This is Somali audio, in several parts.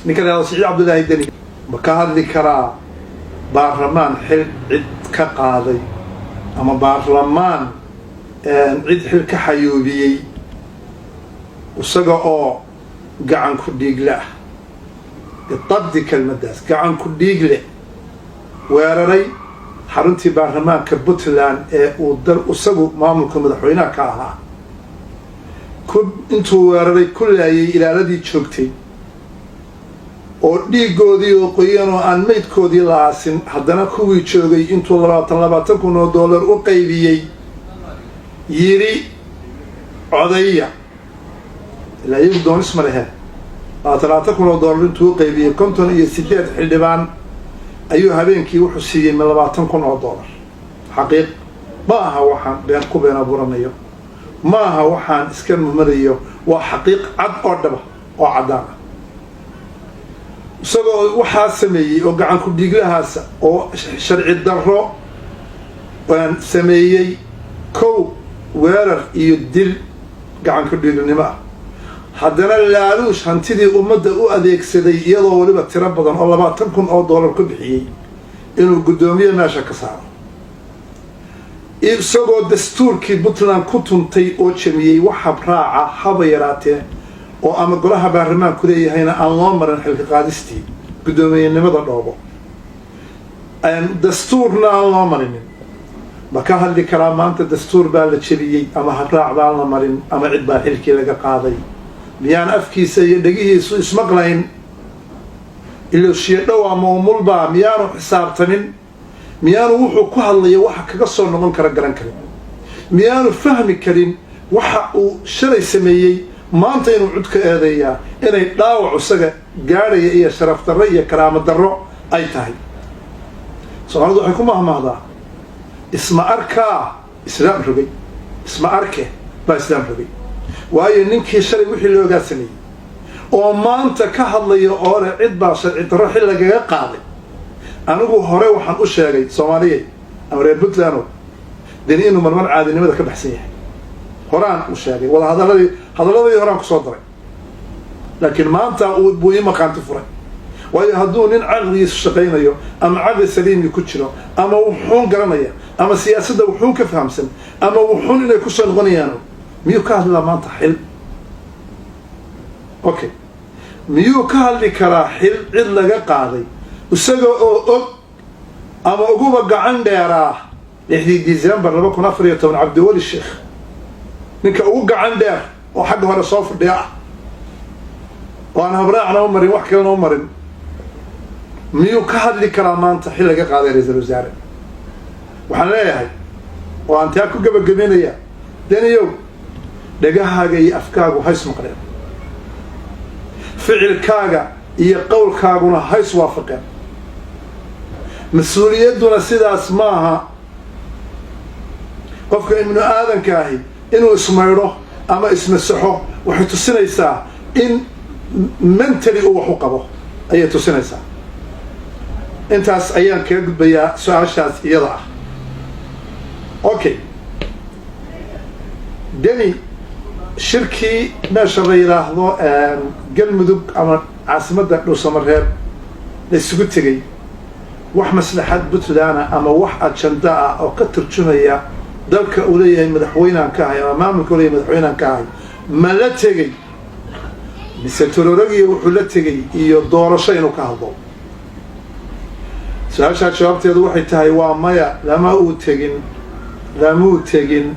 Ninka la yihahdo Siciid Cabdullaahi Deni ma ka hadli karaa baarlamaan xil cid ka qaaday ama baarlamaan cid xil ka xayuubiyey, isaga oo gacan ku dhiigle ah? Bitabdi kelmaddaas, gacan ku dhiigle, weeraray xaruntii baarlamaanka Puntland ee uu dal isagu maamulka madaxweynaha ka ahaa, ku intuu weeraray ku laayay ilaaladii joogtay oo dhiigoodii oo qoyan oo aan maydkoodii la aasin, haddana kuwii joogay intuu 20-20 kun oo dollar u qaybiyey yidhi codaya, ilaa iyagu doonis ma lehe. 20-20 kun oo dollar intuu u qaybiyey 58 xildhibaan ayuu habeenkii wuxuu siiyey ma 20 kun oo dollar. Xaqiiq ma aha waxaan been ku been abuuranayo, ma aha waxaan iska mumanayo, waa xaqiiq cad oo dhaba oo caddaan ah. Isagoo waxaa sameeyey oo gacan ku dhiiglahaasa oo sharci darro sameeyey, kow weerar iyo dil gacan ku dhiignimo ah, haddana laaluush hantidii ummadda u adeegsaday, iyadoo weliba tiro badan oo 20 kun oo dollar ku bixiyey inuu guddoomiye meesha ka saaro, isagoo dastuurkii Puntland ku tuntay oo jamiyey, wax habraaca haba yaraatee oo ama golaha baarlamaanku leeyahayna aan loo marin xilka qaadistii guddoomiyenimada Dhoobo, dastuurna aan loo marinin, ma ka hadli karaa maanta dastuur baa la jebiyey ama habraac baan la marin ama cid baa xilkii laga qaaday? Miyaan afkiisa iyo dhegihiisu ismaqlayn? Ilowshiyo dhow ama umulbaa? Miyaanu xisaabtamin? Miyaanu wuxuu ku hadlayo waxa kaga soo noqon kara garan karin? Miyaanu fahmi karin waxa uu shalay sameeyey maanta inuu cud ka eedeeyaa inay dhaawac isaga gaadhaya iyo sharaf darro iyo karaamo darro ay tahay? Soomaalidu waxay ku mahmahdaa: "Isma arkaa islaam rogay, isma arke baa islaam rogay." Waayo, ninkii shalay wixii loogaa sameeyey oo maanta ka hadlaya oo leh cid baa sharci darro xil lagaga qaaday, anigu hore waxaan u sheegay Soomaaliyeed ama reer Puntland, Deni inuu marmar caadinimada ka baxsan yahay. Horaan u sheegay, wada hadaladii hadalladii horaan kusoo daray, laakiin maanta buu ii maqaanti furay. Waayo, hadduu nin caqligiisu shaqaynayo ama caqli saliimi ku jiro ama wuxuun garanaya ama siyaasadda wuxuun ka fahamsan ama wuxuun inay kusoo noqonayaan, miyuu ka hadlaa maanta xil? Okay, miyuu ka hadli karaa xil cid laga qaaday, isaga oo og ama uguba gacan dheeraa 6dii December 2014 Cabdiweli Sheekh, ninka ugu gacan dheer oo xagga hore soo fadhiya ah oo aan habraacna u marin, wax kalena u marin, miyuu ka hadli karaa maanta xil laga qaaday ra-iisul wasaare? Waxaan leeyahay oo aan taa ku gebagabeynaya: Deniyow, dhegahaaga iyo afkaagu hays maqleen, ficilkaaga iyo qowlkaaguna hays waafaqeen. Mas-uuliyadduna sidaas maaha. Qofka ibnu aadanka ahi inuu ismaydho ama ismasaxo waxay tusinaysaa in mentally uu wax u qabo ayay tusinaysaa. Intaas ayaan kaga gudbayaa su-aashaas iyada ah. Okay, Deni shirkii meesha la yidhaahdo Galmudug ama caasimadda Dhuusamareeb la isugu tegey, wax maslaxad Puntland ama wax ajanda ah oo ka turjumaya dalka uu leeyahay madaxweynaan ka ahay ama maamulka uu leeyahay madaxweynaan ka ahay ma la tegey, mise tororogiya wuxuu la tegey iyo doorasho inuu ka hadlo? Su-aashaa jawaabteedu waxay tahay waa maya. Lama uu tegin, lamuu tegin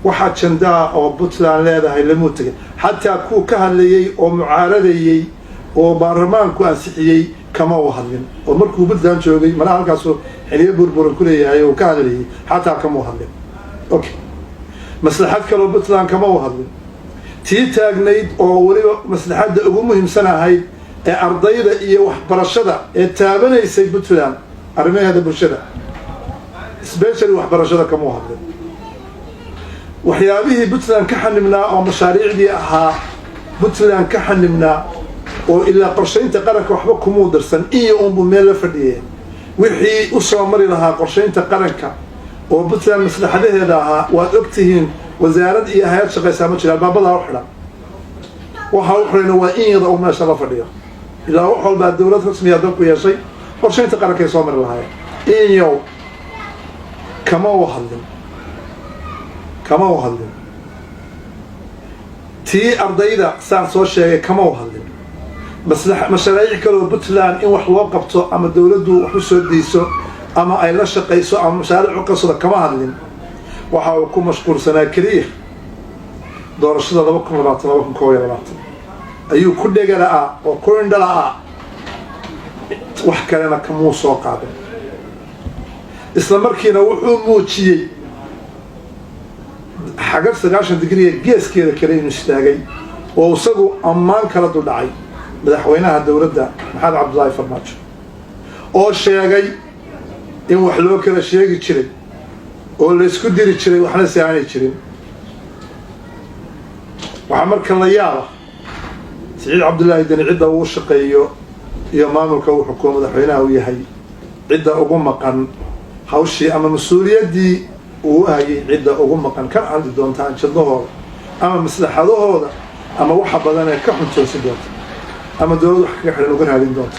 wax ajandaa oo Puntland leedahay, lamuu tegin. Xataa kuwa ka hadlayey oo mucaaradayey oo baarlamaanku ansixiyey kama u hadlin, oo markuu Puntland joogay malaha halkaasuu xiliyo burburan ku leeyahay oo ka hadlayey, xataa kama u hadlin. Okay, maslaxad kaloo Puntland kama u hadlin. Tii taagnayd oo weliba maslaxadda ugu muhiimsan ahayd ee ardayda iyo waxbarashada ee taabanaysay Puntland arrimaheeda bulshada, specially waxbarashada, kama u hadlin. Waxyaabihii Puntland ka xanibnaa oo mashaariicdii ahaa Puntland ka xanibnaa oo ilaa qorshaynta qaranka waxba kumuu darsan, iyo uunbuu meel la fadhiyeen. Wixii usoo mari lahaa qorshaynta qaranka oo Puntland maslaxadaheeda ahaa, waad og tihiin, wasaarad iyo hay-ad shaqaysaa ma jira, albaabadaa u xidhan. Waxaa u xidhayna waa in yada uu meesha la fadhiyo. Ilaa wax walbaa dowlad rasmiya dalku yeeshay, qorshaynta qarankay soo mari lahaayeen. Inyow kama u hadlin, kama u hadlin. Tii ardayda saan soo sheegay kama u hadlin. Mashaariic kaloo Puntland in wax loo qabto ama dowladdu wax u soo deyso ama ay la shaqayso ama mashaariic u qabsado kama hadlin. Waxa uu ku mashquulsanaa keliya doorashada 2020, 2021 ayuu ku dhegala-aa oo ku indhala-aa. Wax kalena kamuu soo qaadin. Isla markiina wuxuu muujiyey xagag 90 digriya geeskeeda kale inuu istaagay oo isagu ammaan kala duldhacay madaxweynaha dowladda, Maxamed Cabdullaahi Farmaajo, oo sheegay in wax loo kala sheegi jiray oo laysku diri jiray, waxna si aanay jirin. Waxaa marka la yaaba Siciid Cabdullaahi Deni cidda uu shaqeeyo iyo maamulka uu xukumo madaxweynaha uu yahay, cidda ugu maqan hawshii ama mas-uuliyaddii uu hayay, cidda ugu maqan kana hadli doonta anjadahooda ama maslaxadahooda ama waxa badan ee ka xuntoosi doonta ama dowlad wax kaga xidhan uga raadin doonta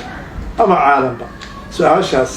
ama caalamba su-aashaas.